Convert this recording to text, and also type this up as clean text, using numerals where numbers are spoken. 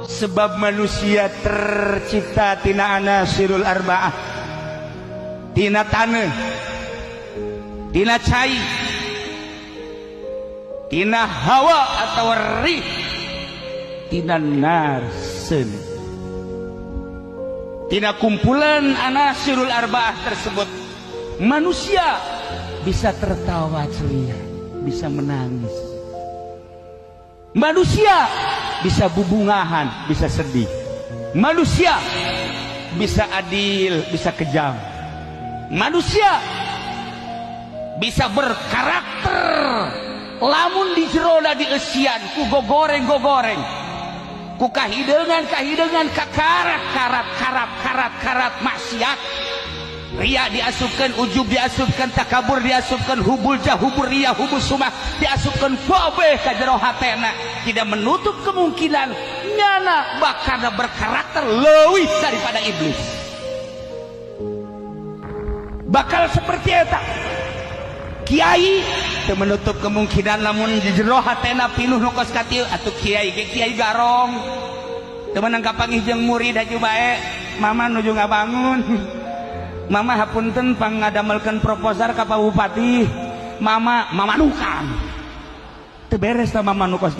Sebab manusia tercipta tina anasirul arba'ah, tina taneuh, tina cai, tina hawa atau rih, tina narsen. Tina kumpulan anasirul arba'ah tersebut manusia bisa tertawa ceria, bisa menangis. Manusia bisa bubungahan, bisa sedih. Manusia bisa adil, bisa kejam. Manusia bisa berkarakter lamun di jerona dieusian ku gogoreng-gogoreng, ku kahideungan kahideungan, kakarat karat karat karat karat maksiat. Ria diasupkan, ujub diasupkan, takabur diasupkan, hubul jah, hubul ria, hubul sumah diasupkan kabeh ka jero hatena. Tidak menutup kemungkinan nyana bakal berkarakter leuwih daripada iblis, bakal seperti eta. Kiai teu menutup kemungkinan lamun di jero hatena pinuh nu kos kitu atuh. Kiai ge kiai garong, teu meunang kapanggih jeung murid haju bae. "Mama nuju ngabangun. Mama, hapunten, pangngadamelkeun proposal ka Pak Bupati." Mama mamanukan teu beres tah, mama nu kos.